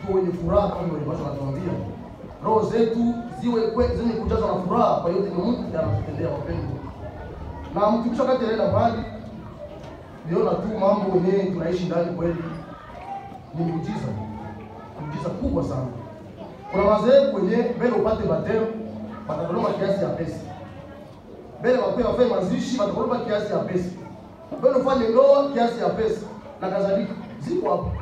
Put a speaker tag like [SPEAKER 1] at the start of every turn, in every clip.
[SPEAKER 1] Tuwe wenye furaha kama vile watu wanatuambia. Roho zetu ziwe zenye kujazwa na furaha kwa yote Mungu anatutendea wapendwa. Na mtumishi wakati anaenda mbali, niona tu mambo wenyewe tunaishi ndani kweli ni miujiza. Miujiza kubwa sana. Kuna wazee wenye mbele upate bateo watakulomba kiasi ya pesa. Mbele wapewe wafanye mazishi watakulomba kiasi ya pesa. Mbele ufanye ndoa kiasi ya pesa na kadhalika. Ziko hapo.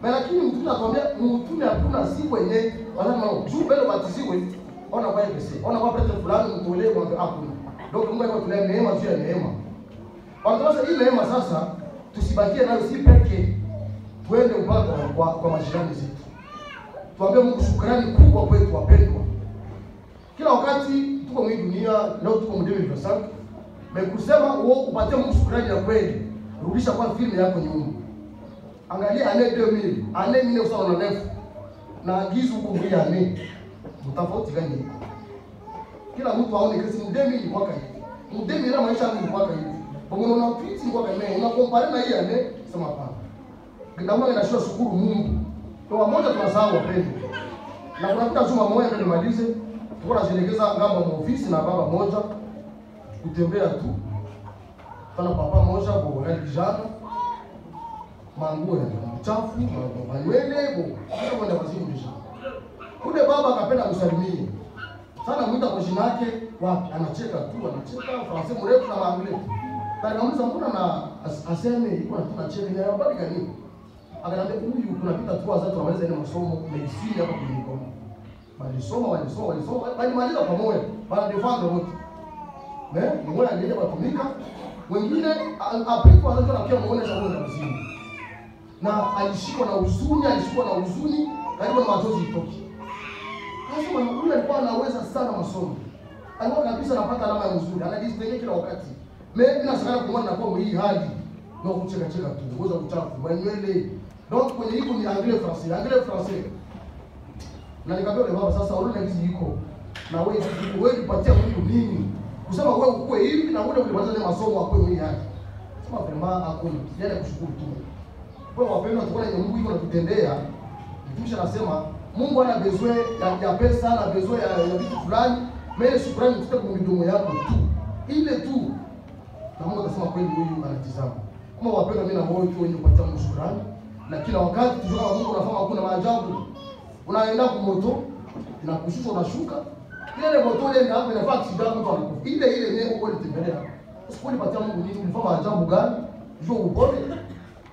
[SPEAKER 1] Lakini mtume anakuambia mtume hakuna siku yenyewe wanasema juu mbele batiziwe ona kwa pesa. Ona kwa prêtre fulani mtolee kwa hakuna. Donc Mungu anatulea neema juu ya neema. Wanasema hii neema sasa tusibakie nayo si peke. Tuende mpaka kwa majirani zetu. Tuambie Mungu shukrani kubwa kwetu wapendwa. Kila wakati tuko mwi dunia leo tuko mu 2025. Mekusema wewe upatie Mungu shukrani ya kweli. Rudisha kwa filmu yako nyuma. Angalia année 2000, année 1999 na agizo huko mwi année. Mtafauti gani iko? Kila mtu aone kesi mu 2000 mwaka hivi. Mu 2000 na maisha yangu mwaka hivi. Kwa unaona piti mwaka mimi, una compare na hii année sema hapana. Ndio maana shukuru Mungu. Kwa moja tunasahau wapendwa. Na kuna kitu juma moja ndio nimalize. Tuko tunajielekeza ngambo ya ofisi na baba moja kutembea tu. Tuna papa moja kwa gari kijana. Manguo ya mchafu, manywele, kwa kwenda wazimu bisha. Kule baba akapenda kusalimia. Sana muita kwa jina yake wapi? Anacheka tu, anacheka Français mrefu na Anglais. Anamuuliza mbona na aseme iko na tunacheka ni habari gani? Akaniambia huyu kuna pita tu wazazi tunamaliza ile masomo medicine hapa kwenye mikono. Walisoma walisoma walisoma walimaliza pamoja, wana defend wote. Ne? Mmoja alienda kutumika, wengine apiko wazazi wanakia muone cha mzimu. Na alishikwa na huzuni, alishikwa na huzuni, karibu na machozi itoki. Sasa huyu alikuwa anaweza sana masomo. Alikuwa kabisa anapata alama ya mzuri, anajistahili kila wakati. Mimi nashangaa kumwona na kwa hii hali na kucheka cheka tu, ngoza uchafu, manywele. Donc kwenye iko ni anglais français, anglais français. Na nikamwambia baba sasa unaona hizi iko. Na wewe wewe ulipatia Mungu nini? Kusema wewe ukue hivi na wewe ulimaliza ile masomo akue mimi haki. Sema vraiment hakuna. Yale kushukuru tu. Kwa wapendwa tunaona Mungu yuko anatutendea. Mtumishi anasema Mungu ana besoin ya pesa, ana besoin ya vitu fulani. Mais shukrani tutoke kwa midomo yako tu. Ile tu. Na Mungu akasema kweli huyu anatizama. Kama wapendwa mimi na wewe tu wenye kupatia Mungu shukrani. Na kila wakati tujue kama Mungu anafanya hakuna maajabu. Unaenda kwa moto, inakushusha unashuka. Ile moto ile ndio hapo inafaa accident mtu anakufa. Ile ile yenyewe uko unatembelea. Usipolipatia Mungu nini? Ulifanya maajabu gani? Jua upone.